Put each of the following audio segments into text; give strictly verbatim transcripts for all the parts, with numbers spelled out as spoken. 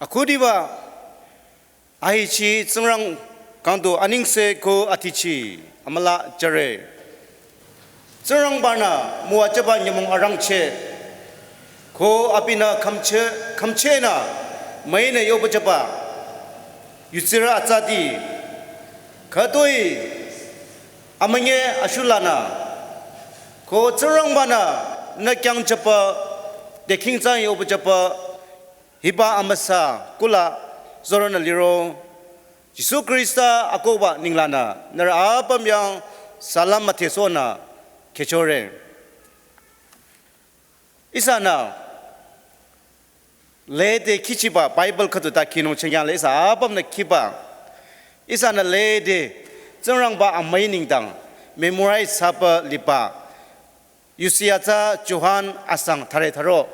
Akhudiba ahichi Tsingrang kangto anengse ko atichi amüla jüre. Tsingrangbanü müwajüba nyümong arangcheh ko abinü khümcheh, khümchehnü müinü yohpüjüba yutsirü atsati khütoi amünyi ashulanü ko Tsingrangbanü nü kyangjüba dekhingtsang yohpüjüba hiba amüsa kula zoronü liro, Jisu Khrista akohba ninglanü nührü apüm yang salam müdhesohnü khehchore. Ihsanü lede khichiba Bible khüdu ta khinung chengyang le ihsa apümnü khiba. Ihsanü lede Tsingrangba amüi nengdang memorize thsaba liba yusi atsa Johan asang thüre thüro.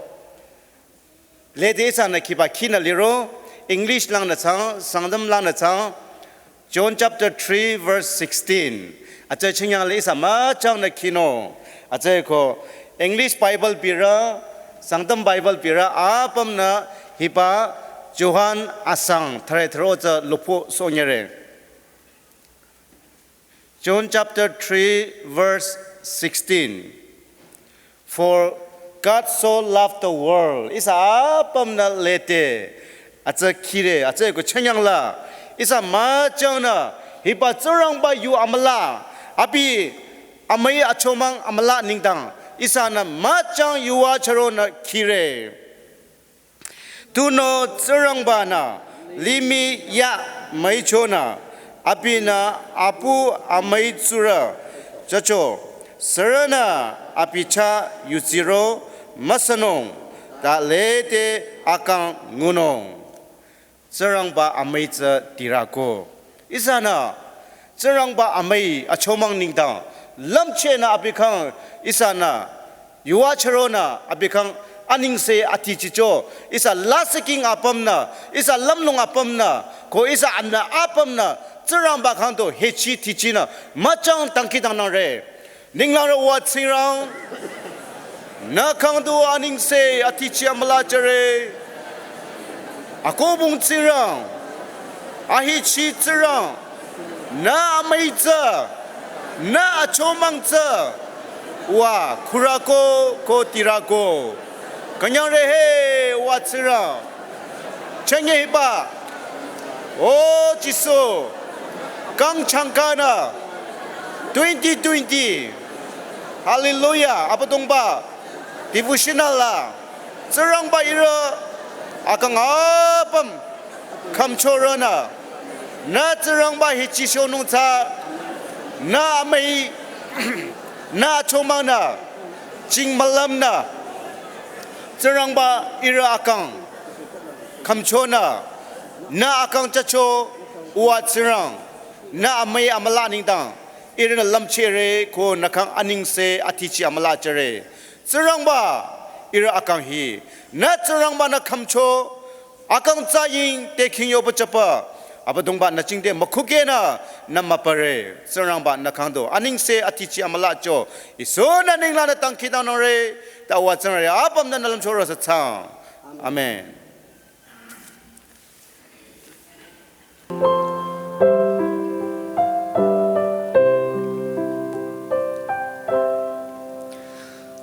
Lede ihsanü khiba khinü liro, English langnü thsang, Sangtam langnü thsang, John chapter three verse sixteen. Atsü chengyang le ihsa müchangnü khinung. Atsü ko English Bible birü, Sangtam Bible birü apümnü hiba Johan asang thüre thüro tsü lüpsohnyire. John chapter three verse sixteen. For God so loved the world. Ihsa apümnü lede atsü khire, atsü ko chengyang la ihsa müchangnü hiba Tsingrangba yu amüla, abi amüi achomang amüla nengdang ihsanü müchang yuva chüronü khire. Tunüo Tsingrangbanü limih ya müichonü abinü apu amüi tsurü jücho, sürünü abi chah yutsiro müsünung, ta lede akang ngunung. Tsingrangba amüi tsü tirako. Ihsanü Tsingrangba amüi achomang nengdang lümchehnü abi khyang ihsanü yuva chüronü abi khyang anengse atichicho. Ihsa lasihking apümnü, ihsa lümlong apümnü, ko ihsa amünü apümnü Tsingrangba khyang to hechi tichinü müchang dangkhidangnangre. Ninglang rü wa Tsingrang, nü khyang to anengse atichi amüla jüre. Akobung Tsingrang, ahichi Tsingrang, nü amüi tsü, nü achomang tsü, wa khürako ko tirako. Künyangre he wa Tsingrang. Chenge hiba. O Jisu. Kang changkanü. Twenty twenty. Hallelujah. Abüdongba. Devotional la. Tsingrangba ihrü akang apüm khümchoronü. Nü Tsingrangba hichi shonung tsü. Nü amüi. Nü achomangnü. Ching mülümnü. Tsingrangba ihrü akang khümchonü, nü akang jücho, uwa Tsingrang, nü amüi amüla nengdang, ihrünü lümchehre ko nü khyang anengse atichi amüla jüre. Tsingrangba, ihrü akang hi, nü Tsingrangbanü khümcho, akang tsü ying te khing yoba jüba, Abüdongba nü jingte mükhukehnü nü mübüre, Tsingrangba nü khyang to anengse atichi amüla jücho, Jisu nü ninglanü dangkhidangnangre, ta uwa Tsingrang apümnü nü lümchoro sü thsaang. Amen.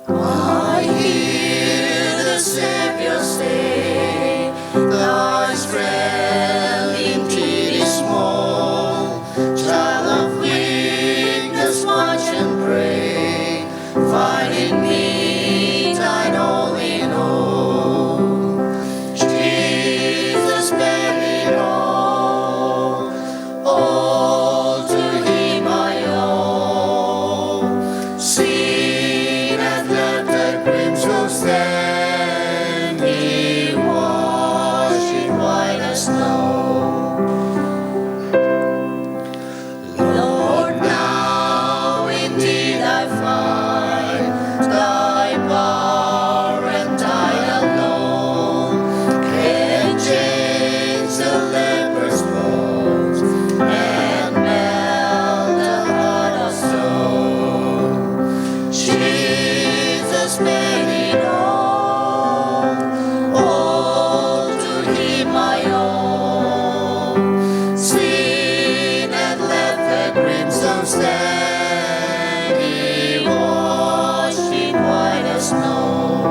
I hear the Savior say, "Thou is friend indeed is small, child of weakness, watch and pray. Find in me thine all in all." snow.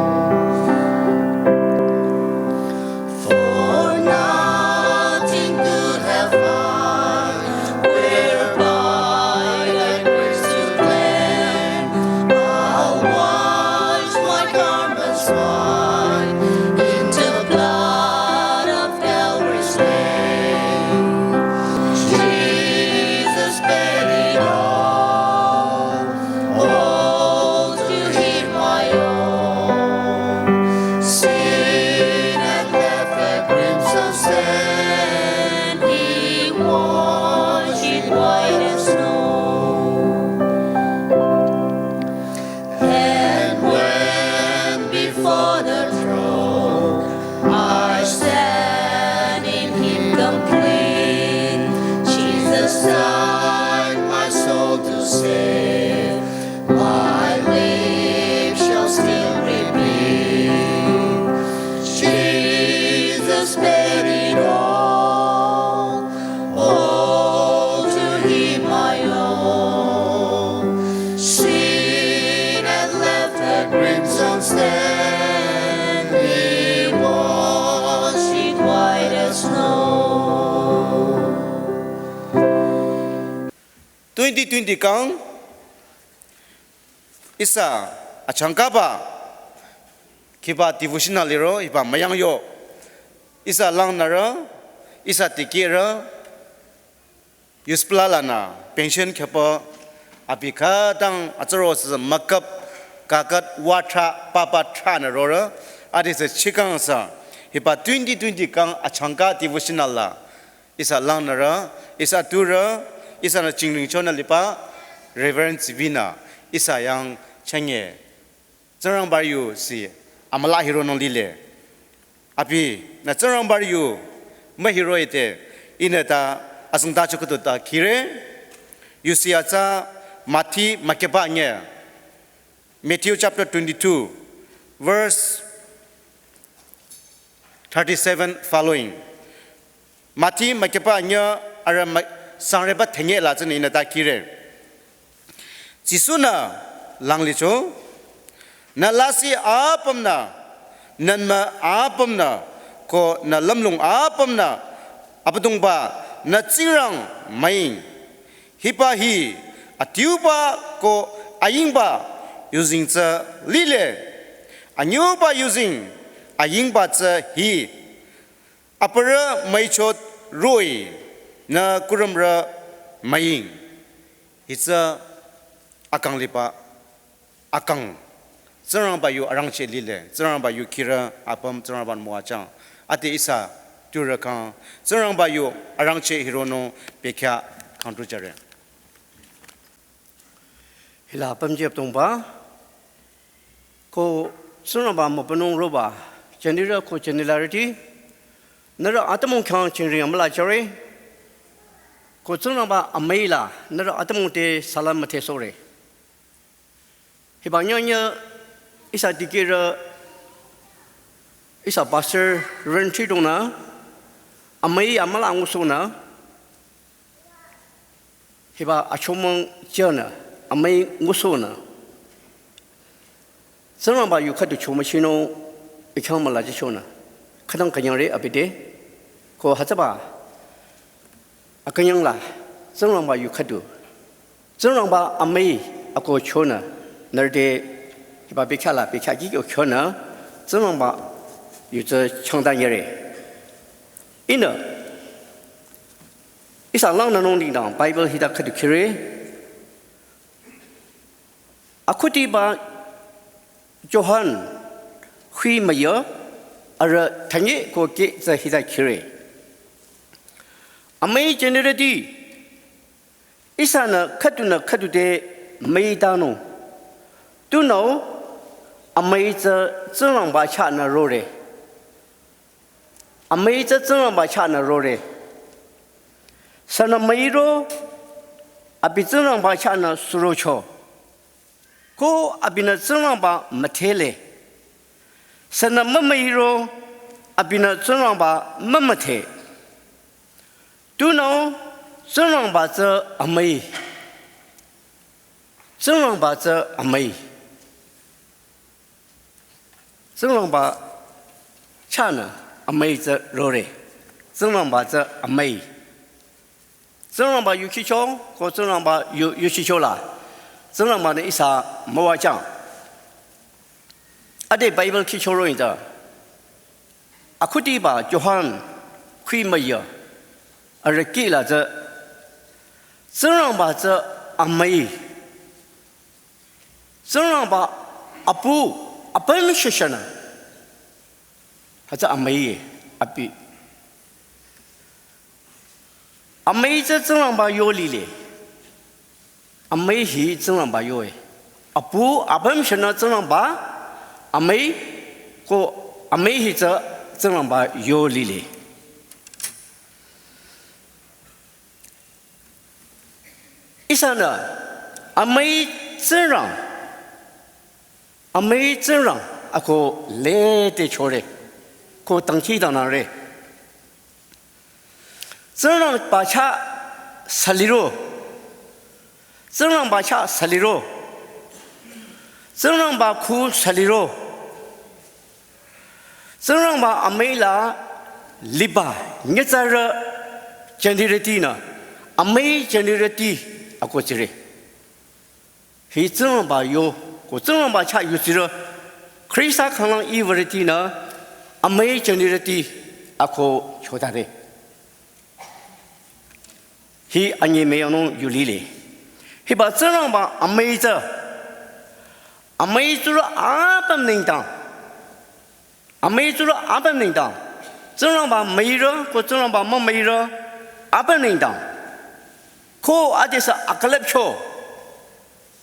For nothing good have I, whereby thy grace to claim. I'll wash my garments white in the blood of Calvary's Lamb. Jesus paid it all, all to him I owe. Sin had left a crimson stain, he washed it white as snow. And when before the throne I stand in him complete, Jesus died my soul to save. My lips shall still repeat, Jesus paid it all, all to him I owe. Sin had left a crimson stain, he washed it white as snow. Twenty twenty kang ihsa achangkaba khiba devotional liro hiba müyangyo. Ihsa langnürü, ihsa dikehrü, yuspla lanü pension khüpa abi khütang atsaro sü makap kakat watra papa tra nü rorü. Adi sü chikang sü hiba twenty twenty kang achangka devotional la ihsa langnürü, ihsa turü, ihsanü chingring chonü liba Reverend Zibinü ihsa yang chenge. Tsingrangba yu si amüla hironung lile. Abinü Tsingrangba yu mühiro ite ihnü ta asang ta chukhudu ta khire. Yusi atsa Mathi mükeba nye. Matthew chapter twenty-two, verse thirty-seven following. Mathi mükeba nye arü mü-, sangreba thenge la tsünü ihnü ta khire. Jisu-nü langlicho, nü lasih apümnü, nü nümü apümnü, ko nü lümlong apümnü, Abüdongba nü Tsingrang müing. Hiba hi adiuba ko ayingba yuzeng tsü lile. Anyüba yuzeng ayingba tsü hi. Aparü müichot roh-i nü kurümrü müing. Hitsü akang liba akang. Tsingrangba yu arangcheh lile. Tsingrangba yu khirü apüm Tsingrangba müwajüng. Ade ihsa turü kang Tsingrangba yu arangcheh hironung bekhyah kangdrü jüre. Hila apüm jep tongba. Ko Tsingrangba mübünung roba, jünirü ko jünilarüti, nührü atümung khyang chingring amüla jüre, ko Tsingrangba amüi la, nührü atümung te salam müdhesohre. Hiba nyünyü ihsa dikehrü, ihsa pastor Reverend Thridongnü, amüi amüla ngusohnü, hiba achomang jünü, amüi ngusohnü. Tsingrangba yu khüdu chomüchinung, i khyang müla jichonü. Khütang künyangre abi te, ko hütsüba akünyang la, Tsingrangba yu khüdu. Tsingrangba amüi ako chonü, nührü te, hiba bekhyah la, bekhyah kikyo chonü, Tsingrangba yu tsü changta nyere. Ihnü, ihsa langnünung nengdang Bible hita khüdu khire. Akhudiba Johan hui müyü arüh thünye ko keh tsü hita khire. Amüi jünirüti, ihsanü khüdunü khüdu te müitanung. Tunüo amüi tsü Tsingrangba chahnü rore. Amüi tsü Tsingrangba chahnü rore. Sünü müiro, abi Tsingrangba chahnü surocho. Ko abinü Tsingrangba müdhele. Sünü mümüiro, abinü Tsingrangba mümüdhe. Tunüo Tsingrangba tsü amüi. Tsingrangba tsü amüi. Tsingrangba chahnü amüi tsü rore. Tsingrangba tsü amüi. Tsingrangba yuchicho, ko Tsingrangba yu, yuchicho la. Tsingrangba-nü ihsa müwajang. Ade Bible khichoro inta. Akhudiba Johan khui müya. Arüki la tsü. Tsingrangba tsü amüi. Tsingrangba apu apüm shashanü. Hütsü amüi abi. Amüi tsü Tsingrangba yo lile. Amüi hi Tsingrangba yo e. Apu apüm shanü Tsingrangba amüi ko amüi hi tsü Tsingrangba yo lile. Ihsanü amüi Tsingrang, amüi Tsingrang ako lede chore, ko tangchi tanare. Tsingrangba chah saliro, Tsingrangba chah saliro, Tsingrangba khu saliro. Tsingrangba amüi la liba nyitsarü jünirütinü amüi jünirüti ako tsire. Hi Tsingrangba yo, ko Tsingrangba chah yutsirü Khrista khanglang iwürütinü amüi jünirüti ako chotare. Hi anyemüyangnung yu lile. Hiba Tsingrangba amüi tsü, amüi tsurü apüm nengdang. Amüi tsurü apüm nengdang. Tsingrangba müirü, ko Tsingrangba mümüirü apüm nengdang. Ko adesü akülüpcho.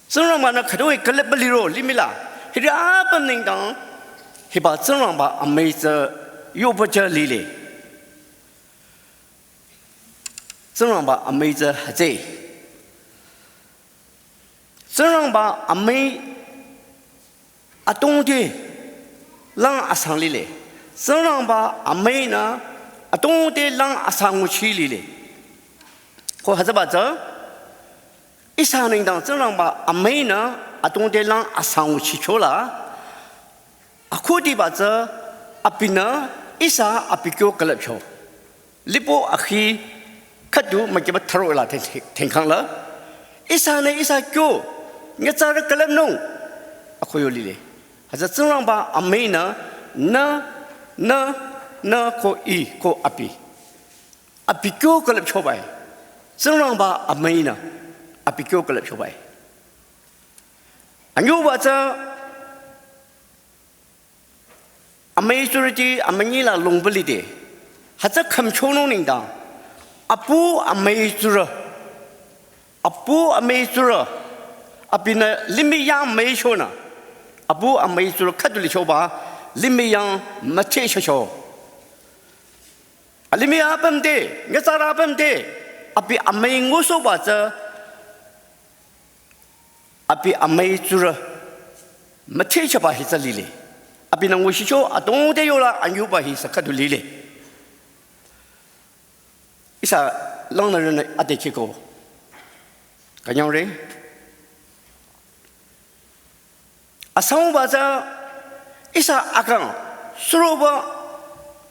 Tsingrangba-nü khütoi külüpba liro, limih la. Hiri apüm nengdang. Hiba Tsingrangba amüi tsü yoba tsü lile. Tsingrangba amüi tsü hütsü. Tsingrangba amüi atongte lang asang lile. Tsingrangba amüinü atongte lang asang nguchi lile. Ko hütsüba tsü, ihsa nengdang Tsingrangba amüinü atongte lang asang nguchicho la, akhudiba tsü abinü ihsa abi kyo külüpcho. Lipo akhi khüdu mükiba tharo la theng, theng, thengkhang la. Ihsanü ihsa kyo nyitsarü külüpnung. Ako yo lile. Hütsü Tsingrangba amüinü nü, nü, nü ko ih, ko abi. Abi kyo külüpchoba e. Tsingrangba amüinü abi kyo külüpchoba e. Anyüba tsü amüi tsurüti amünyi la longba lide. Hütsü khümchonung nengdang. Apu amüi tsurü. Apu amüi tsurü. Abinü limih yang müichonü. Apu amüi tsurü khüdu lichoba limih yang müthehchocho. Alimih apüm te, nyitsarü apüm te, abi amüi ngusohba tsü, abi amüi tsurü müthehchoba hi tsü lile. Abinü nguchicho atongte yola anyüba hi sü khüdu lile. Ihsa langnürünü ade kiko. Künyangre. Asangba tsü ihsa akang suroba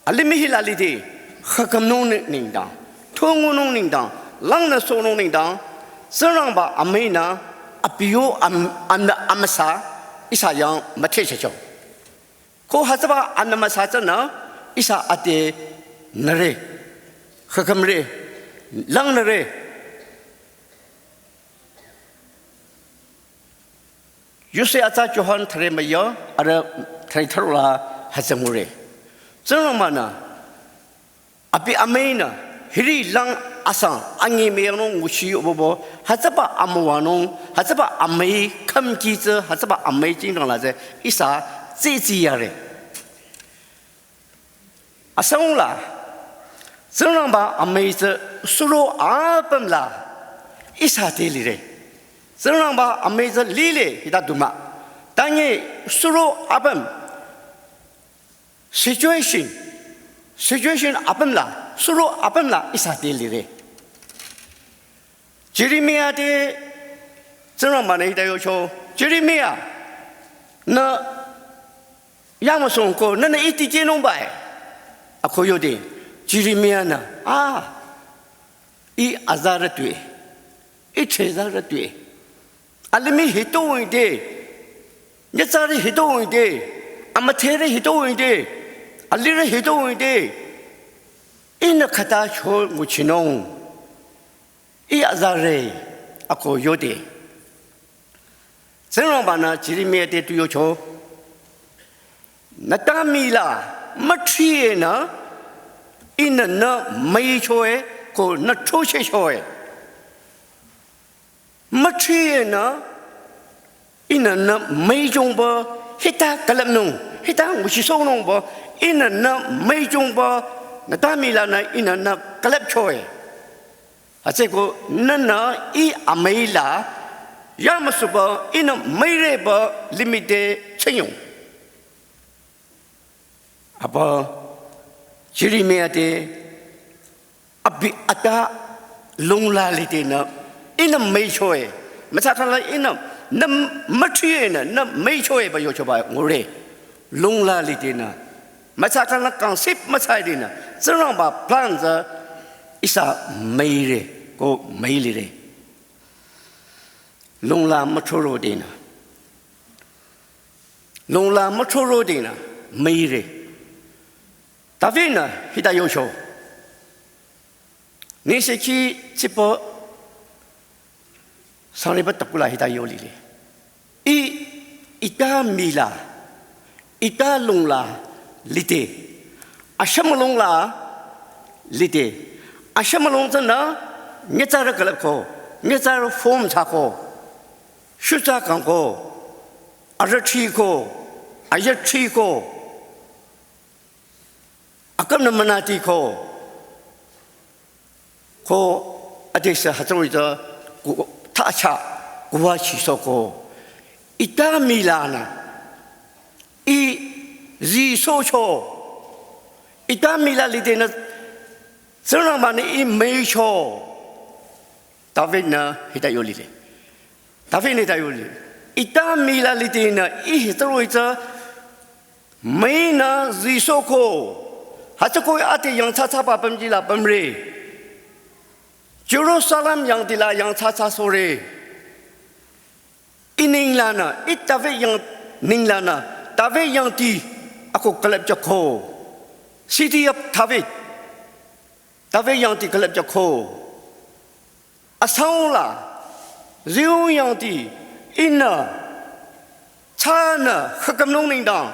alimih hi la lide khükümnung nengdang, thongunung nengdang, langnüsohnung nengdang, Tsingrangba amüinü abi yo am, amnü amüsa ihsa yang müthehchocho. Ko hütsüba amnü müsa tsünü ihsa ade nüre, khükümre, langnüre. Yuse atsa Johan thüre müya, arüh thüre thüro la hütsü ngure. Tsingrangba-nü, abi amüinü, hiri lang asang, anyi müyangnung nguchi yobobo, hütsüba amüwanung, hütsüba amüi khümki tsü, hütsüba amüi jingdang la tsü, ihsa tsitsi yare. Asangla, Tsingrangba amüi tsü suro apüm la ihsa te lire. Tsingrangba amüi tsü lile hita duma. Tangi suro apüm situation, situation apüm la, suro apüm la ihsa te lire. Jeremia te Tsingrangba-nü hita yocho, Jeremia, nü Yamüsong ko nünü ih tikehnungba e. Ako yode, Jeremia-nü, a, ih azarü tue, ih chezarü tue. Alimih hitoi de, nyitsarü hitoi de, amüdherü hitoi de, alirü hitoi de, ihnü khüta cho nguchinung. Ih azarü, ako yode. Tsingrangba-nü Jeremia te tu yocho. Nü ta mii la müthrienü, ihnü nü müichoe, ko nü throchehchoe. Müthrienü, ihnü nü müichongba, hita külüpnung, hita nguchisohnungba, ihnü nü müichongba, nü ta mii lanü ihnü nü külüpchoe. Hütsüeko nünü ih amüi la, yamüsuba ihnü müireba limih te chenyong. Aba Jeremia te abi ata lungla litenü, ihnü müichoe. Mütsakhang la ihnü, nü müthrienü, nü müichoe ba yochoba ngure. Lungla litenü. Mütsakhang la kang sip mütsai dinü. Tsingrangba plan tsü ihsa müire, ko müilire. Lungla müthro ro dinü. Lungla müthro ro dinü, müire. David-nü hita yocho. Nise ki tsipo sangreba takula hita yolile. Ih, ih ta mii la, ih ta lungla lite. Ashümülung la lite. Ashümülung tsünü, nyitsarü külüpko, nyitsarü form thsako, shutsa kangko, arüthiko, ayüthiko, akümnü münatiko, ko adesü hütsüri tsü ku-, thsacha kuwa chisoko. Ih ta mii lanü, ih zisohcho. Ih ta mii la litenü, Tsingrangba-nü ih müicho. David-nü hita yolile. David-nü hita yolile. Ih ta mii la litenü, ih hütsüri tsü müinü zisohko. Hütsüko ate yangthsathsaba pümji la pümre. Jerusalem yangdi la yangthsathsasohre. Ih neng lanü, ih David yang neng lanü, David yangdi ako külüpchako. City of David. David yangdi külüpchako. Asang la, Zion yangdi, ihnü, thsanü, khükümnung nengdang.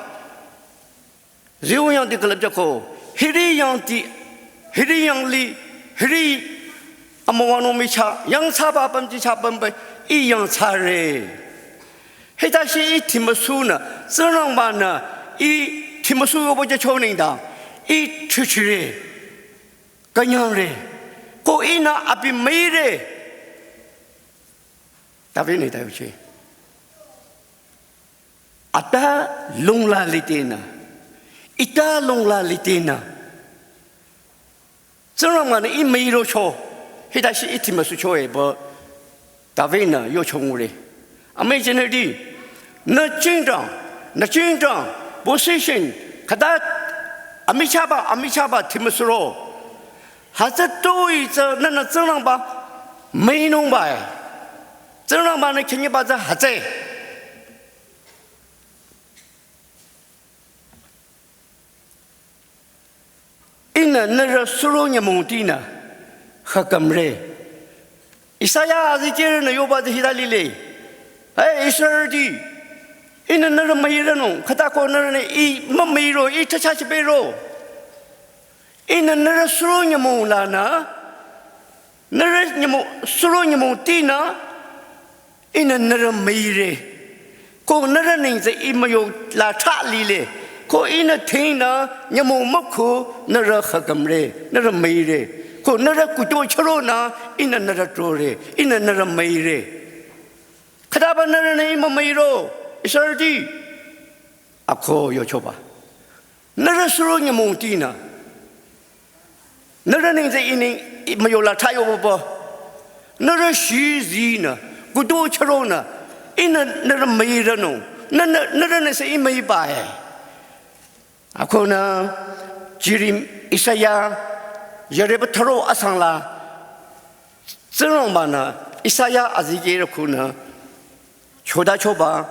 Zion yangdi külüpchako, hiri yangdi, hiri yanglih, hiri amüwanung michah, yangthsaba pümji chah pümba, ih yangthsare. Hita shi ih dhimüsunü, Tsingrangba-nü, ih dhimüsu yoba jücho nengdang, ih chuchire, künyangre, ko ihnü abi müire. David-nü hita yoche. Ata lungla litenü. Ih ta lungla litenü. Tsingrangba-nü ih müirocho. Hita shi ih dhimüsuchoe ba David-nü yocho ngure. Amüi jünirüti, nü jingdang, nü jingdang, position, khüta amichahba, amichahba dhimüsuro. Hütsütoi tsü nünü Tsingrangba müinungba e. Tsingrangba-nü khinyiba tsü hütsü. Ihnü nührü suro nyümongtinü khükümre. Isaiah azikehrünü yoba tsü hita lile. Hey Israelti, ihnü nührü müironung, khütako nührünü ih mümüiro, ih thsacha chipero. Ihnü nührü suro nyümong lanü, nührü nyümong, suro nyümongtinü, ihnü nührü müire. Ko nührü neng tsü ih müyo la thsa lile. Ko ihnü thingnü nyümong mükhu nührü khükümre, nührü müire. Ko nührü kuto chüronü ihnü nührü trore, ihnü nührü müire. Khütaba nührünü ih mümüiro, Israelti. Ako yochoba. Nührü suro nyümongtinü. Nührü neng tsü ih neng ih müyo la thsa yoba. Nührü shizinü, kuto chüronü, ihnü nührü müironung, nü, nü, nührünü sü ih müiba e. Akonü Jerem-, Isaiah yareba tharo asangla Tsingrangbanü Isaiah azikehrü konü chodachoba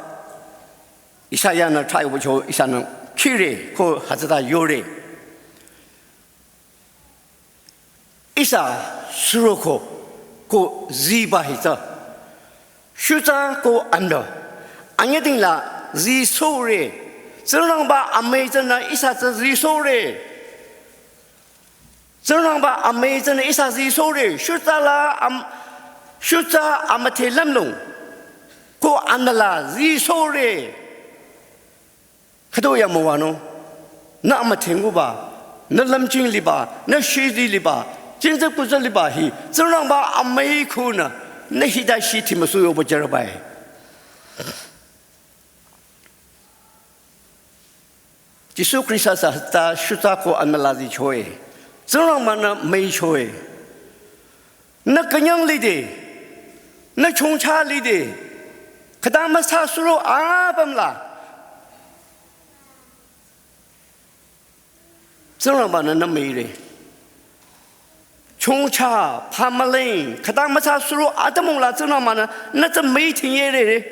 Isaiah-nü thaiwücho ihsanü khire ko hütsüta yore. Ihsa suroko ko ziba hitsü. Shutsa ko amnü. Anyüdingla zisohre. Tsingrangba amüi tsünü ihsa tsü zisohre. Tsingrangba amüi tsünü ihsa zisohre. Shutsa la am-, shutsa amüdhe lümlong. Ko amnü la zisohre. Khüdu ya müwanung, nü amüdhenguba, nü lümching liba, nü shizi liba, jingzü kuza liba hi, Tsingrangba amüi konü, nü hita shi thimüsu yoba jarabai. Jisu Khrista sü hütsüta shutsa ko amnü la zichoe. Tsingrangbanü müichoe. Nü künyang lide, nü chongcha lide, khüta müsa suro apümla. Tsingrangbanü nü müire. Chongcha, phamüling, khüta müsa suro atümungla Tsingrangbanü nü tsü müi thingere.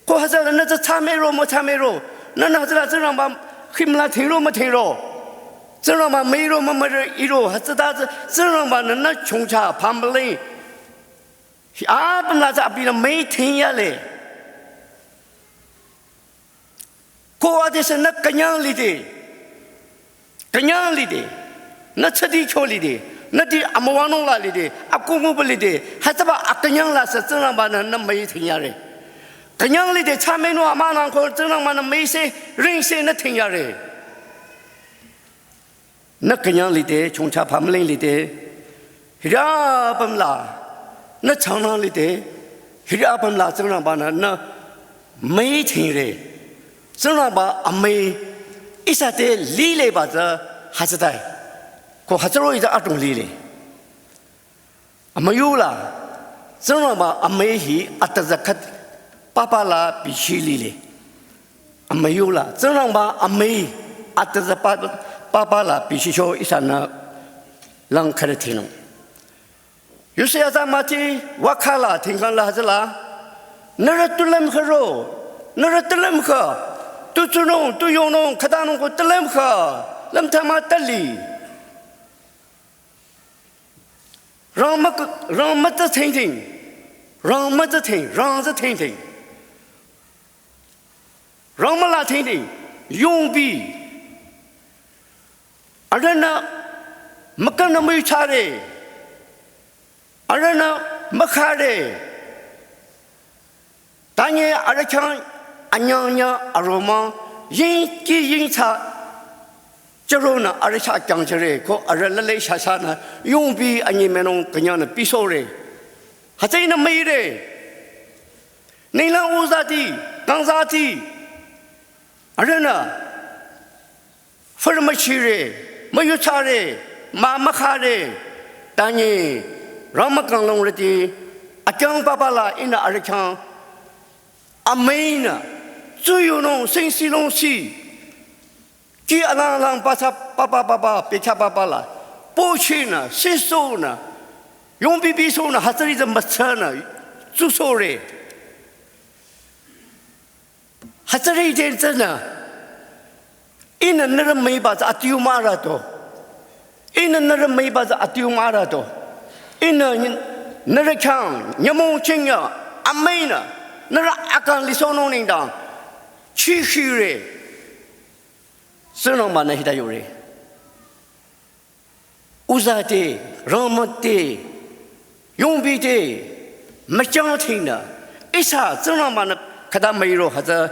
Ko hütsüla nü tsü thsamero müthsamero. Nünü hütsüla Tsingrangba khimla thingro müthingro. Tsingrangba müiro mümüiro hütsüta tsü Tsingrangbanü nü chongcha phamüling. Hi apümla tsü abinü müi thingyale. Ko adesü nü künyang lide. Künyang lide, nü tsüdi kyo lide, nüdi amüwanung la lide, akunguba lide, hütsüba akünyang la sü Tsingrangbanü nü müi thingyare. Künyang lide thsamenung amünang ko Tsingrangbanü müise, ringse nü thingyare. Nü künyang lide, chongcha phamüling lide, hiri apümla, nü changnang lide, hiri apümla Tsingrangbanü nü müi thingre. Tsingrangba amüi ihsa te lileba tsü hütsütai. Ko hütsüro ita adrong lile. Amüyula, Tsingrangba amüi hi atüzü khüta papa la bichi lile. Amüyula, Tsingrangba amüi atüzü pa-, papa la bichicho ihsanü lang khüre thinung. Yusi atsa müti wakhala thingkang la hütsüla. Nührü tu lümkhüro, nührü tu lümkhü, tu tsunung, tu yongnung, khütanung ko tu lümkhü, lümthama tali. Rang mü-, rang mütsü thingthing, rang mütsü thing, rang tsü thingthing. Rang müla thingthing, yongbi. Arühnü mükünü müichare. Arühnü mükhare. Tanye arüh khyang anyangnya aroma yingki yingtsa chüronü arüh chah kyangchare ko arüh lale shashanü yongbi anyi menung künyangnü pisore. Hütsüinü müire. Ninglang uzati, kangzati. Arühnü fürmüchire, müyuchare, mümükhare, tanye, rang mükanglungrüti, akyang papa la ihnü arüh khyang, amüinü, tsuyunung, singsilung si, ki alang alang pasa papa papa, pekha papa la, pochinü, sisonü, yongbibi sonü, hütsüri tsü mütsünü, tsusore. Hütsüri jensünü, ihnü nührü müiba tsü adiu mürüto. Ihnü nührü müiba tsü adiu mürüto. Ihnü nyi-, nührü khyang, nyümong chingya, amüinü, nührü akang lisohnung nengdang, chishire, Tsingrangbanü hita yore. Uzate, rangmüte, yongbite, müchang thingnü, ihsa Tsingrangbanü khüta müiro hütsü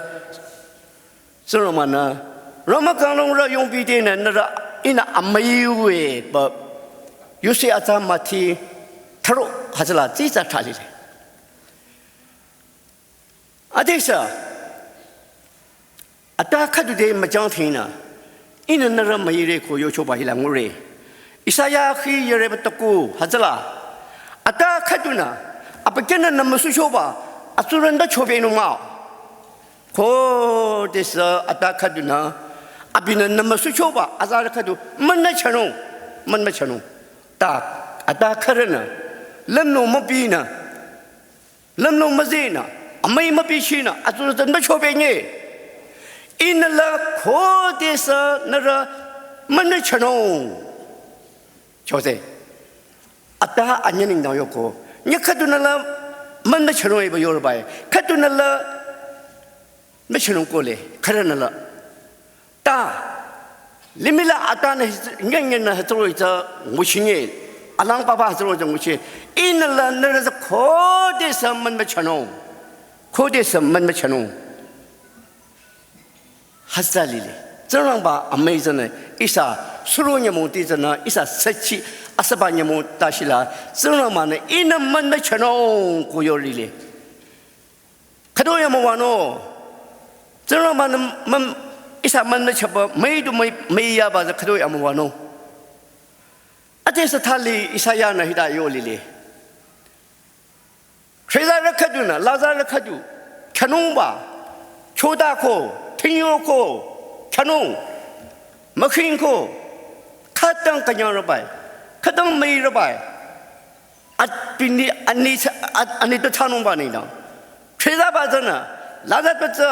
Tsingrangbanü, rang mükanglungrü yongbitenü, nührü ihnü amüiwe ba, yusi atsa müti tharo hütsüla tsitsa thalile. Adesü, ata khüdu te müchang thingnü, ihnü nührü müire ko yochoba hila ngure. Isaiah khi yareba taku hütsüla. Ata khüdunü, abükyünü nü müsuchoba, atsuründa chobenung mah-o. Ko desü ata khüdunü, abinü nümüsuchoba azarü khüdu münmüchanung, münmüchanung. Ta, ata khürünü, lümnung mübinü, lümnung müzinü, amüi mübichinü, atsurü zünbüchobenye. Ihnü la khodesü nührü münmüchanung. Chose. Ata anyü nengdang yoko. Nyü khüdunü la münmüchanung iba yorbai. Khüdunü la müchanung kohle. Khürünü la. Ta. Limih la atanü his-, nyenyenü hütsüro itsü nguchinye. Alang papa hütsüro itsü nguchi. Ihnü la nührü tsü khodesü münmüchanung. Khodesü münmüchanung. Hütsü lile. Tsingrangba amüi tsünü ihsa suro nyümong ti tsünü ihsa süchi asüba nyümong tashila Tsingrangbanü ihnü münmüchanung ko yo lile. Khüdu yamüwanung. Tsingrangbanü mün, ihsa münmüchaba müi du müi, müi yaba tsü khüdu yamüwanung. Ate sü thali Isaya nü hita yo lile. Khrüzarü khüdunü, lazarü khüdu, khyünungba, chodako, thingyoko, khyünung, mükhingko, khütang künyangrübai, khütang müirübai, at bini ani, at, ani tu thsanungba nengdang. Khrüzaba tsünü, lazarü tu tsü,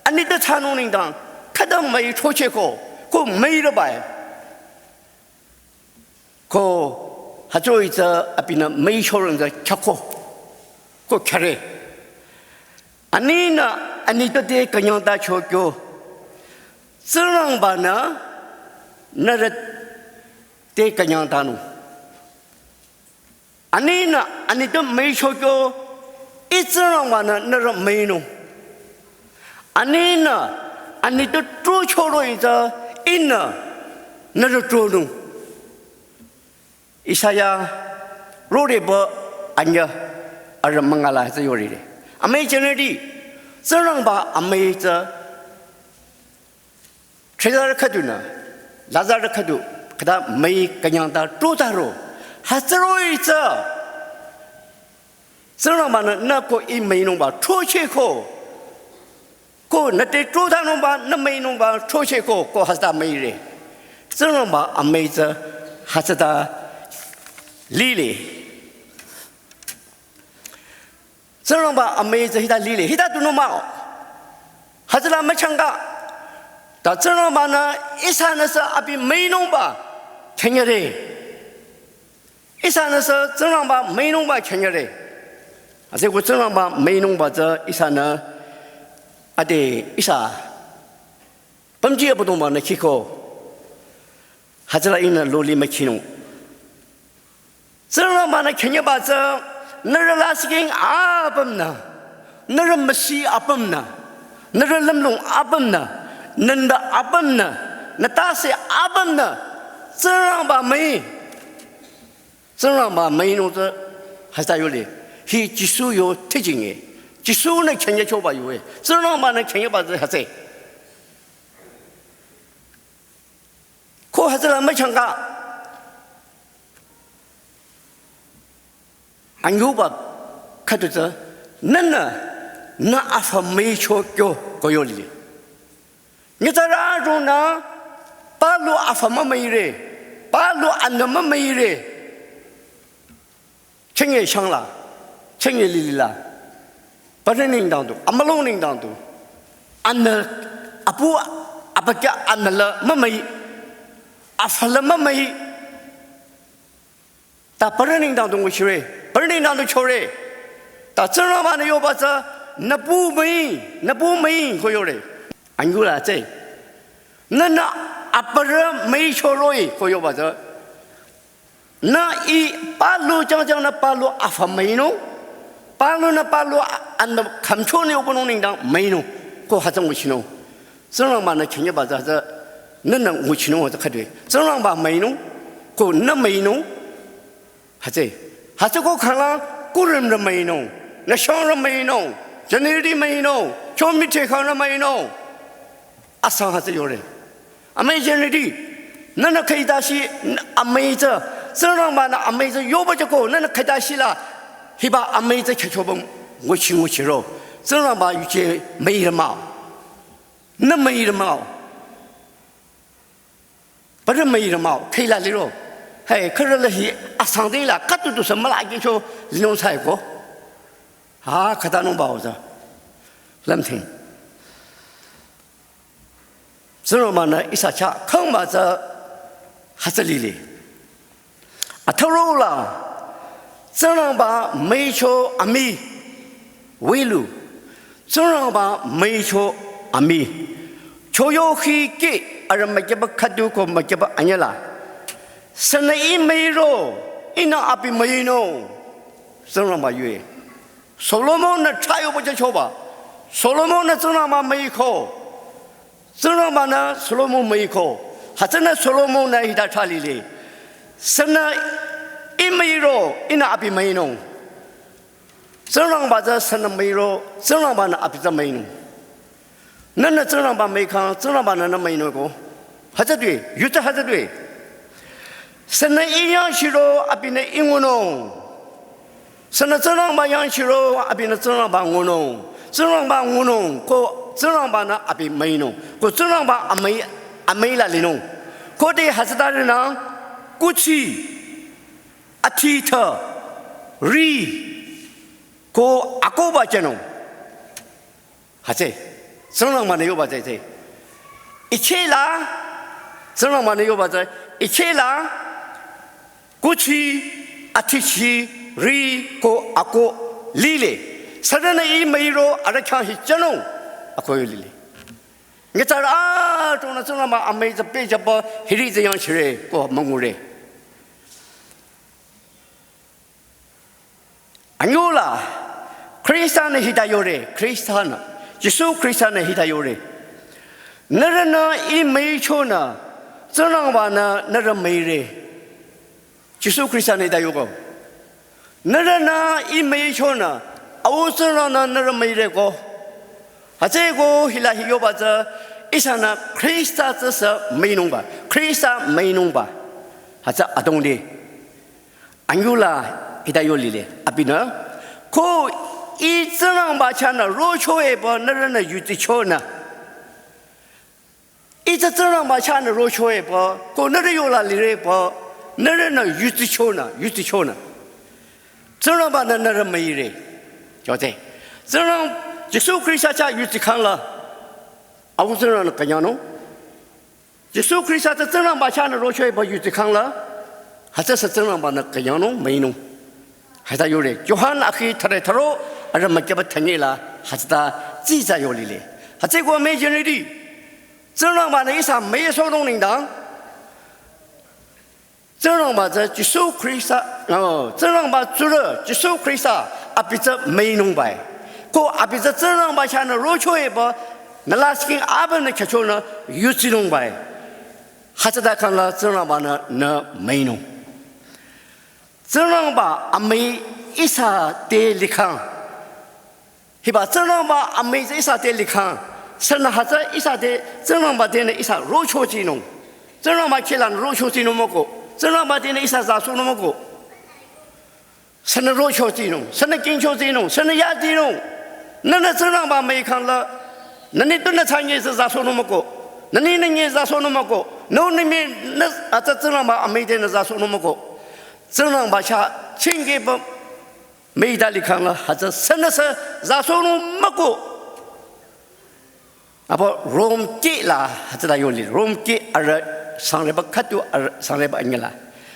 ani tu thsanung nengdang, khütang müi chocheko, ko müirübai. Ko hütsüro itsü abinü müichorang tsü khyüko. Ko khyüre. Aninü ani tu te künyangtacho kyo. Tsingrangbanü nührü te künyangtanung. Aninü ani tu müicho kyo, ih Tsingrangbanü nührü müinung. Aninü ani tu trochoro itsü ihnü nührü tronung. Isaya roreba anyü arü mangala hütsü yorire. Amüi jünirüti, Tsingrangba amüi tsü Khrüzarü khüdunü, lazarü khüdu, khüta müi künyangta trotaro. Hütsüro itsü. Tsingrangbanü nü ko ih müinungba trocheko. Ko nü te trotanungba, nü müinungba trocheko, ko hütsüta müire. Tsingrangba amüi tsü hütsüta lile. Tsingrangba amüi tsü hita lile, hita tunung mah-o. Hütsüla müchangka. Ta Tsingrangbanü ihsanü sü abi müinungba khyünyüre. Ihsanü sü Tsingrangba müinungba khyünyüre. Ase ko Tsingrangba müinungba tsü ihsanü ade ihsa pümji Abüdongbanü khiko. Hütsüla ihnü loli müchinung. Tsingrangbanü khyünyüba tsü nührü lasihking apümnü, nührü müsi apümnü, nührü lümlong apümnü, nühnü apümnü, nü tase apümnü, Tsingrangba müi. Tsingrangba müinung tsü hütsüta yole. Hi Jisu yo teaching e. Jisu-nü khyünyüchoba yo e. Tsingrangbanü khyünyüba tsü hütsüe. Ko hütsüla müchangka. Anyüba khüdu tsü, nühnü, nü afü müicho kyo ko yole. Nyitsarü arunü, palu afü mümüire, palu anü mümüire. Chünye shangla, chünye lilila. Parü nengdang du, amülung nengdang du. Anü, apu, abükyü anü la mümüi, afü la mümüi. Ta parü nengdang du nguchire, parü nengdang du chore. Ta Tsingrangbanü yoba tsü, nü pu müi, nü pu müi ko yore. Anyüla tsü. Nühnü aparü müicho roh-i ko yoba tsü. Nü ih palu jangjang nü palu afü müinung. Palunü palu a-, anü khümchonü yobünung nengdang müinung. Ko hütsü nguchinung. Tsingrangbanü khyünyüba tsü hütsü nühnü nguchinung hütsü khüdu. Tsingrangba müinung, ko nü müinung, hütsü. Hütsü ko khanglang kurimrü müinung, nü shangrü müinung, jünirüti müinung, chomicheh khangrü müinung. Asang hütsü yore. Amüi jünirüti, nühnü khüitashi amüi tsü, Tsingrangbanü amüi tsü yoba jüko, nühnü khüitashila, hiba amüi tsü khyüchobang nguchi nguchiro. Tsingrangba yuje müire mah-o. Nü müire mah-o. Parü müirü mah-o, khüila liro. Hey, khürü la hi asang dingla, khütu tusü müla kihcho linung sai ko. Ha, khütanung ba-o tsü. Lümthing. Tsingrangba-nü ihsa chah khangba tsü hütsü lile. Atharula, Tsingrangba müicho amii, wüilu, Tsingrangba müicho amii. Choyo hi ke arüh mükyüba khüdu ko mükyüba anyüla. Sünü ih müiro, ihnü abi müinung. Tsingrangba yue. Solomon-nü thrayoba jüchoba. Solomon-nü Tsingrangba müiko. Tsingrangba-nü Solomon müiko. Hütsünü Solomon-nü hita thra lile. Sünü ih müiro, ihnü abi müinung. Tsingrangba tsü sünü müiro, Tsingrangba-nü abi tsü müinung. Nühnü Tsingrangba müikhang, Tsingrangba-nü nü müinung ko. Hütsü dui, yutsü hütsü dui. Sünü ih yangchiro, abinü ih ngunung. Sünü Tsingrangba yangchiro, abinü Tsingrangba ngunung. Tsingrangba ngunung, ko Tsingrangba-nü abi müinung. Ko Tsingrangba amüi, amüila linung. Khode hütsütarinü, kuthsi, athitha, ri, ko akohba jünung. Hütsü, Tsingrangba-nü yoba tsü tsü. Ichela, Tsingrangba-nü yoba tsü, ichela, kuthsi, athitsi, ri, ko akoh, lile. Sürünü ih müiro, arüh khyang hi jünung, akoh yo lile. Nyitsarü adrongnü Tsingrangba amüi tsü pehjüba, hiri tsü yangchire, ko müngure. Anyüla, Khrista-nü hita yore, Khrista-nü, Jisu Khrista-nü hita yore. Nührünü ih müichonü, Tsingrangba-nü nührü müire. Jisu Khrista-nü hita yoko. Nührünü ih müichonü, Au Tsingrang-nü nührü müire ko. Hütsüeko hila hi yoba tsü, ihsanü Khrista tsüsü müinungba, Khrista müinungba. Hütsü adrong li. Anyüla hita yo lile, abinü. Ko ih Tsingrangba chahnü rocho-e pü nührünü yudsichonü. Ih tsü Tsingrangba chahnü rocho-e pü, ko nührü yola lire pü, nührünü yudsichonü, yudsichonü. Tsingrangba-nü nührü müire. Jüte. Tsingrang, Jisu Khrista chah yudsikhang la. Au Tsingrang-nü künyangnung. Jisu Khrista tsü Tsingrangba chahnü rocho-e pü yudsikhang la, hütsüsü Tsingrangba-nü künyangnung, müinung. Hütsüta yore, Johan akhi thüre thüro, arüh mükyüba thünyi la, hütsüta tsitsa yo lile. Hütsüeko müi jünirüti, Tsingrangba-nü ihsa müisohnung nengdang, Tsingrangba tsü Jisu Khrista, oh, Tsingrangba tsurü Jisu Khrista abi tsü müinungba-e. Ko abi tsü Tsingrangba chahnü rocho-e pü, nü lasih king apümnü khyüchonü yudsinungba-e. Hütsüta khang la Tsingrangba-nü nü müinung. Tsingrangba amüi ihsa te likhang. Hiba Tsingrangba amüi tsü ihsa te likhang. Sünü hütsü ihsa te Tsingrangba tenü ihsa rochotsinung. Tsingrangba kihlanü rochotsinung müko. Tsingrangba tenü ihsa zasohnung müko. Sünü rochotsinung, sünü kingchotsinung, sünü yatsinung. Nühnü Tsingrangba müikhang la, nü ni tunü thsanye tsü zasohnung müko. Nü ni nü nye zasohnung müko. Nü ni mi nü atsa Tsingrangba amüi tenü zasohnung müko. Tsingrangba chah chingkehba müita likhang la hütsü sünüsü zasohnung müko. Aba Rom kih la hütsüta yo li, Rom kih arüh sangreba khüdu arüh sangreba anyüla.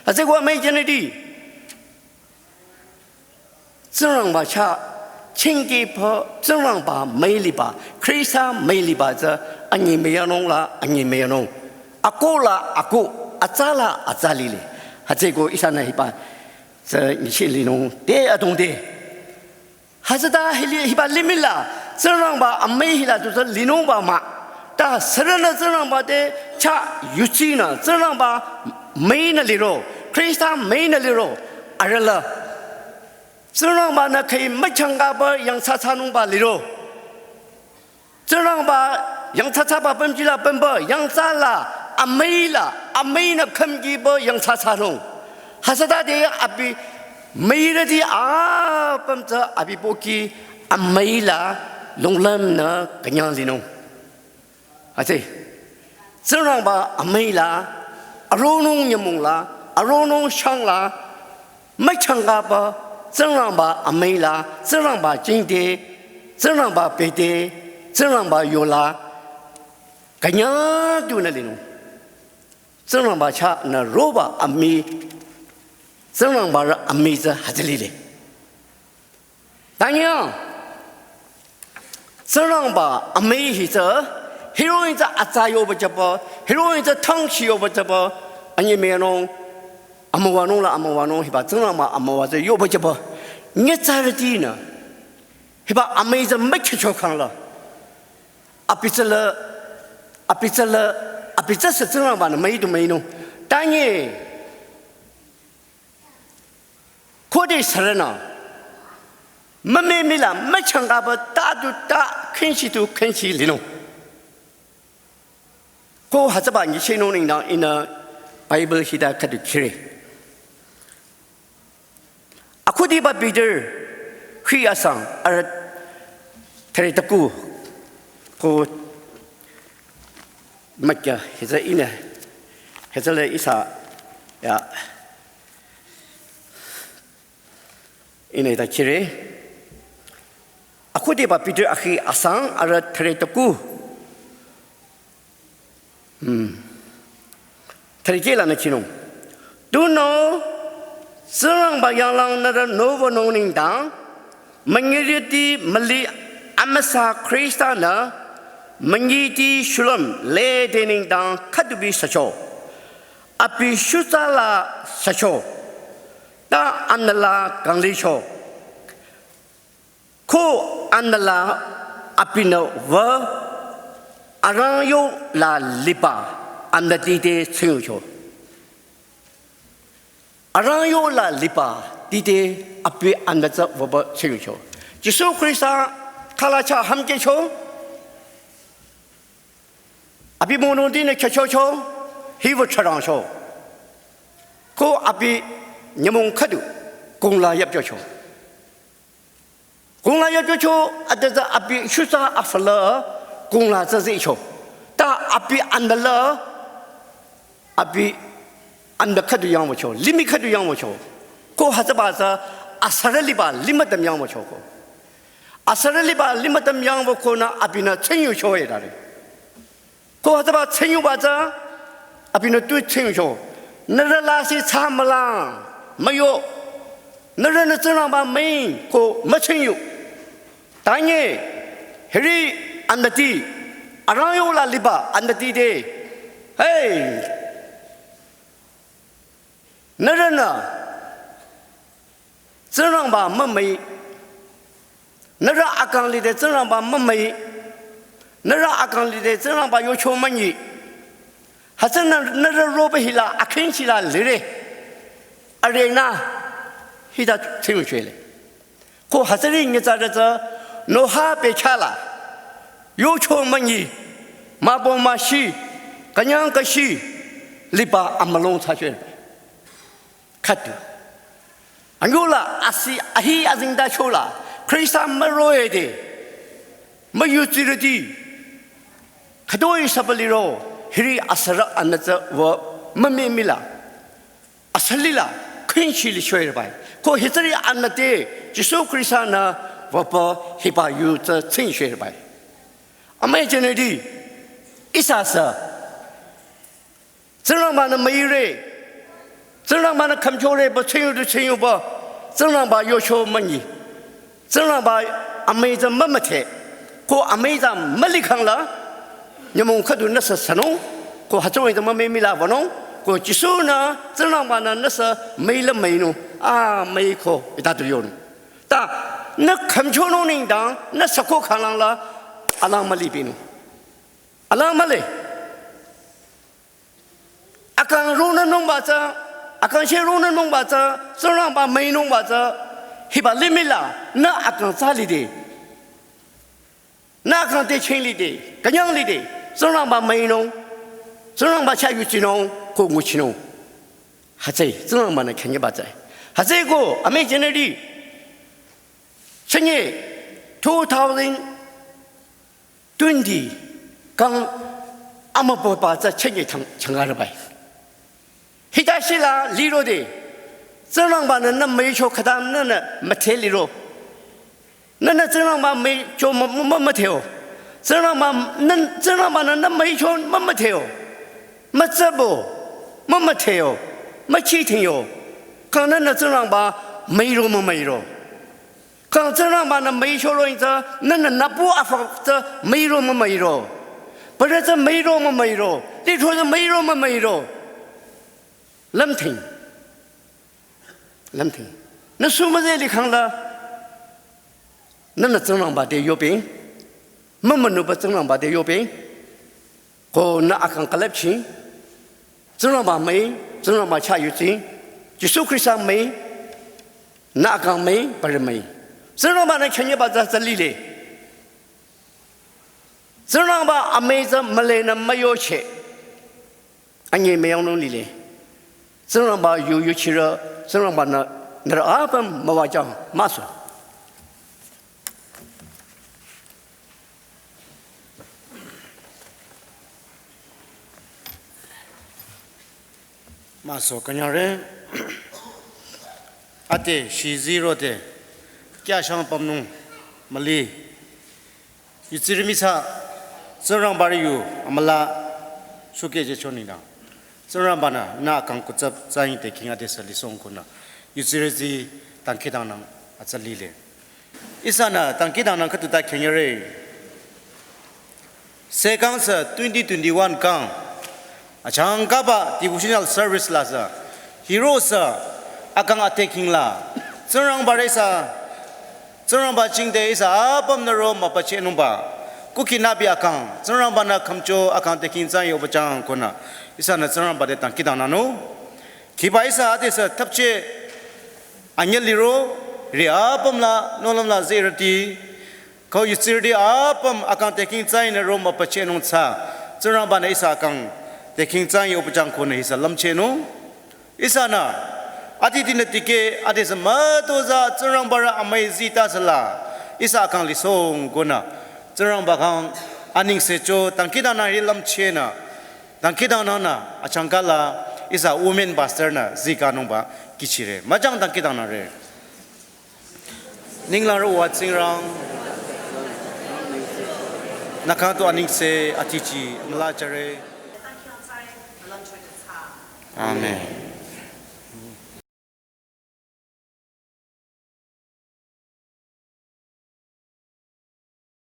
Hütsüeko müi jünirüti, Tsingrangba chah chingkehba, Tsingrangba müi liba, Khrista müi liba tsü anyi müyanung la anyi müyanung. Akoh la akoh, atsa la atsa lile. Hütsüeko ihsanü hiba tsü nyicheh linung te adrong te. Hütsüta hili hiba limih la, Tsingrangba amüi hila tu tsü linungba mah. Ta sürünü Tsingrangba te chah yudsinü, Tsingrangba müinü liro, Khrista müinü liro, arüh la. Tsingrangba-nü khüi müchangkaba yangthsa thsanungba liro. Tsingrangba yangthsa thsaba pümji la pümba, yangthsa la, amüi la, amüinü khümkiba yangthsa thsanung. Hütsütade abi müirüti apüm tsü abi pohki amüi la longlümnü künyang linung. Hütsü, Tsingrangba amüi la aronung nyümong la, aronung shang la, müchangkaba, Tsingrangba amüi la, Tsingrangba jingte, Tsingrangba pete, Tsingrangba yola, künyang tunü linung. Tsingrangba chahnü roba amüi, Tsingrangba rü amüi tsü hütsü lile. Tanyang, Tsingrangba amüi hi tsü, hiroh-i tsü atsa yoba jüba, hiroh-i tsü tangshi yoba jüba, anyi menung, amüwanung la amüwanung hiba, Tsingrangba amüwa tsü yoba jüba, nyitsarütinü, hiba amüi tsü mükhehcho khang la. Abi tsü la, abi tsü la, abi tsü sü Tsingrangba-nü müi du müinung. Tanyi, khode sürünü, mümemila, müchangkaba ta du ta, khenshi du khenshi linung. Ko hütsüba nyichehnung nengdang ihnü Bible hita khüdu khire. Akhudiba Peter, khi asang, arüh thüre taku, ko makya, hütsü ihnü, hütsüla ihsa, ya, ihnü ta khire. Akhudiba Peter akhi asang, arüh thüre taku. Hmm. Thüre keh lanü khinung. Tunüo, Tsingrangba yanglang nührü nowünung nengdang, münyirüti müli amüsa Khrista-nü, münyiti shulüm lede nengdang khüdubi sücho. Abi shutsa la sücho. Ta amnü la kanglicho. Ko amnü la abinü wü arangyo la liba amnüti te tsingyucho. Arangyo la liba ti te abi amnü tsü wüba tsingyucho. Jisu Khrista khala chah hümkehcho. Abi monoti nü khyüchocho, hiwü charangcho. Ko abi nyümong khüdu, kongla yüpchocho. Kongla yüpchocho, ade tsü abi shutsa afü la, kongla tsü zehcho. Ta abi amnü la, abi amnü khüdu yangwücho, limih khüdu yangwücho. Ko hütsüba tsü asürü liba limih tam yangwücho ko. Asürü liba limih tam yangwü konü abinü tsingyucho e tare. Ko hütsüba tsingyuba tsü, abinü tu tsingyucho. Nührü lasih tsü mülang, müyo. Nührünü Tsingrangba müing ko mütsingyu. Tanyi, hiri amnüti, arangyo la liba amnüti te. Hey! Nührünü Tsingrangba mümüi. Nührü akang lide Tsingrangba mümüi. Nührü akang lide Tsingrangba yocho münyi. Hütsünü nührü roba hila akhin chila lire. Arenü hita tsingyuchele. Ko hütsüri nyitsarü tsü Noha bekhyah la. Yocho münyi. Mübü müshi. Künyang küshi. Liba amülung thsachwe. Khüdu. Anyüla asih ahi azengtacho la, Khrista müroh-i de, müyutsirüti, khütoi süba liro, hiri asürü amnü tsü wü mümemila, asü lila, khinshi lichoe rebai. Ko hitsüri amnü te, Jisu Khrista-nü wüba hiba yu tsü tsingchoe rebai. Amüi jünirüti, ihsa sü, Tsingrangba-nü müire. Tsingrangba-nü khümchore pü tsingyudu tsingyuba. Tsingrangba yocho münyi. Tsingrangba amüi tsü mümüdhe. Ko amüi tsü mülikhang la. Nyümong khüdu nüsü sünung. Ko hütsüwü tsü mümemila wünung. Ko Jisu-nü Tsingrangba-nü nüsü müila müinung. A müi ko itatu yonung. Ta nü khümchonung nengdang nüsü ko khanglang la alang mülibinung. Alang müli. Akang ronü nungba tsü, akang she ronü nungba tsü, Tsingrangba müinungba tsü, hiba limih la, nü akang tsü lide. Nü akang te ching lide, künyang lide, Tsingrangba müinung, Tsingrangba chah yutsinung, ko nguchinung. Hütsüe, Tsingrangba-nü khenyiba tsü. Hütsüeko, amüi jünirüti, chünye, two thousand twenty kang amübüba tsü chünye chang, changarebai. Chila lirode. Tsingrangba nü nü müicho khüta nünü müdhe liro. Nünü Tsingrangba müicho mü, mü, mü, müdheo. Tsingrangba nü, Tsingrangba nü nü müicho mü, müdheo. Mütsübo, mü, müdheo. Müchitingyo. Kang nünü Tsingrangba müiro mü, müiro. Kang Tsingrangba nü müicho roh-i tsü, nünü nüpu afü tsü müiro mü, müiro. Pare tsü müiro mü, müiro. Litho tsü müiro mü, müiro. Lümthing. Lümthing. Nü sumüze likhang la. Nünü Tsingrangba te yoping. Mümünüba Tsingrangba te yoping. Ko nü akang külüpching. Tsingrangba müi, Tsingrangba chah yuching. Jisu Khrista müi. Nü akang müi, pare müi. Tsingrangba nü khenye ba za za lile. Tsingrangba amüi tsü müle nü müyoche. Anye müyang nung lile. Tsingrangba yu yuchirü, Tsingrangba nü, nührü apüm müwajang, müso. Müso künyangre. Ate, shi zero te. Kya shang pamnung, müli. Yutsirü misa, Tsingrangba ri yu, amüla, shukhe je chonina. Tsingrangba nü, nü akang kutsap, tsaying te king ade sa lisong kuna. Yutsirü zi, dangkhidangnang, atsa lile. Ihsanü, dangkhidangnang khüdu ta khenyere. Sekang sü twenty twenty-one kang. Achangkaba devotional service la sü. Hiro sü, akang ate king la. Tsingrangba re sü, Tsingrangba chingde ihsa apüm nü ro müpachehnungba. Kuki nübi akang, Tsingrangba nü khümcho akang te king tsang yoba chang kona. Ihsanü Tsingrangba te dangkhidangnangnung. Khiba ihsa ade sü thapche anyel liro, ri apüm la, nohlüm la zirüti. Ko yutsirüti apüm akang te king tsang nü ro müpachehnung tsü. Tsingrangba nü ihsa akang te king tsang yoba chang kona ihsa lümchehnung. Ihsanü, ati tinü tikeh, ati sü mütozah Tsingrangba rü amüi zita süla, ihsa akang lisong kona, Tsingrangba kang anengse cho, dangkhidangnang ri lümchehnü, dangkhidangnangnü, achangka la, ihsa women pastor nü, zikanungba, kihchire, müjang dangkhidangnangre. Ninglang rü wa Tsingrang, nü kang tu anengse, atichi, müla chare. Amen.